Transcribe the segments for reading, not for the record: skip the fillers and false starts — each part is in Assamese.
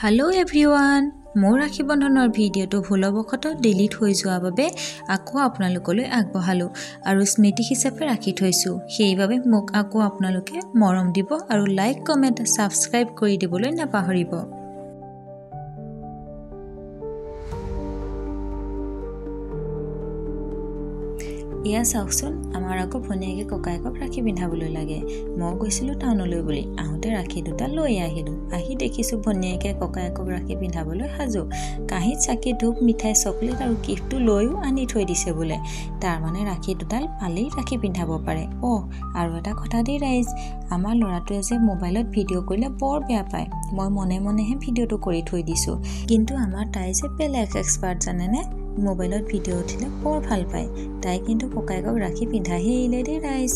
হেল্ল' এভৰিৱান, মোৰ ৰাখী বন্ধনৰ ভিডিঅ'টো ভুলবশতঃ ডিলিট হৈ যোৱাৰ বাবে আকৌ আপোনালোকলৈ আগবঢ়ালোঁ আৰু স্মৃতি হিচাপে ৰাখি থৈছোঁ। সেইবাবে মোক আকৌ আপোনালোকে মৰম দিব আৰু লাইক, কমেণ্ট, ছাবস্ক্ৰাইব কৰি দিবলৈ নাপাহৰিব। এয়া চাওকচোন, আমাৰ আকৌ ভনীয়েকে ককায়েকক ৰাখী পিন্ধাবলৈ লাগে। মই গৈছিলোঁ টাউনলৈ বুলি আহোঁতে ৰাখী দুটা লৈ আহিলোঁ। আহি দেখিছোঁ ভনীয়েকে ককায়েকক ৰাখী পিন্ধাবলৈ সাজু। কাঁহীত চাকি, ধূপ, মিঠাই, চকলেট আৰু গিফ্টটো লৈও আনি থৈ দিছে বোলে। তাৰমানে ৰাখী দুডাল পালেই ৰাখী পিন্ধাব পাৰে। অ' আৰু এটা কথা দেই ৰাইজ, আমাৰ ল'ৰাটোৱে যে মোবাইলত ভিডিঅ' কৰিলে বৰ বেয়া পায়। মই মনে মনেহে ভিডিঅ'টো কৰি থৈ দিছোঁ, কিন্তু আমাৰ তাই যে বেলেগ এক্সপাৰ্ট জানেনে, মোবাইলত ভিডিঅ' উঠিলে বৰ ভাল পায়। তাই কিন্তু ককায়েকক ৰাখী পিন্ধাহি এৰিলে দেই ৰাইজ।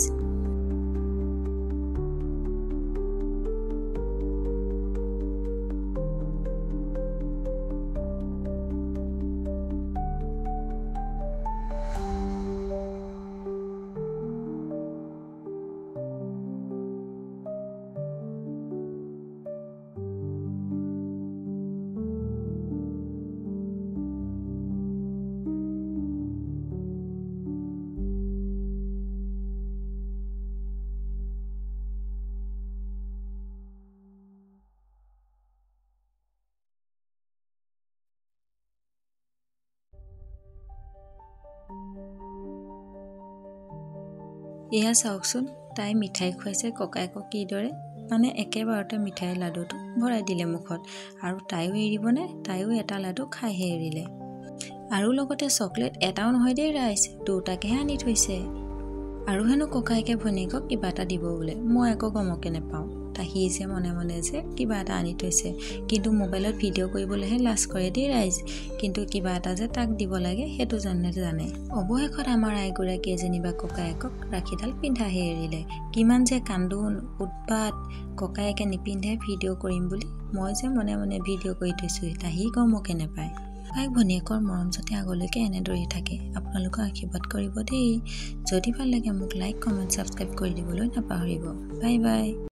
এয়া চাওকচোন, তাই মিঠাই খুৱাইছে ককায়েকক কিদৰে, মানে একেবাৰতে মিঠাই লাডুটো ভৰাই দিলে মুখত। আৰু তাইও এৰিবনে, তাইও এটা লাডু খাইহে এৰিলে। আৰু লগতে চকলেট এটাও নহয় দেই ৰাইজ, দুটাকেহে আনি থৈছে। আৰু হেনো ককায়েকে ভনীয়েকক কিবা এটা দিব বোলে, মই আকৌ গমকে নেপাওঁ। সি যে মনে মনে যে কিবা এটা আনি থৈছে, কিন্তু মোবাইলত ভিডিঅ' কৰিবলৈহে লাজ কৰে দেই ৰাইজ। কিন্তু কিবা এটা যে তাক দিব লাগে সেইটো জানে জানে। অৱশেষত আমাৰ আইগৰাকীয়ে যেনিবা ককায়েকক ৰাখীডাল পিন্ধাহে এৰিলে। কিমান যে কান্দোন উৎপাত, ককায়েকে নিপিন্ধে ভিডিঅ' কৰিম বুলি, মই যে মনে মনে ভিডিঅ' কৰি থৈছোঁ, সি গমকে নেপায়। ককায়েক ভনীয়েকৰ মৰম যাতে আগলৈকে এনেদৰেই থাকে, আপোনালোকে আশীৰ্বাদ কৰিব দেই। যদি ভাল লাগে মোক লাইক, কমেণ্ট, ছাবস্ক্ৰাইব কৰি দিবলৈ নাপাহৰিব। Bye bye.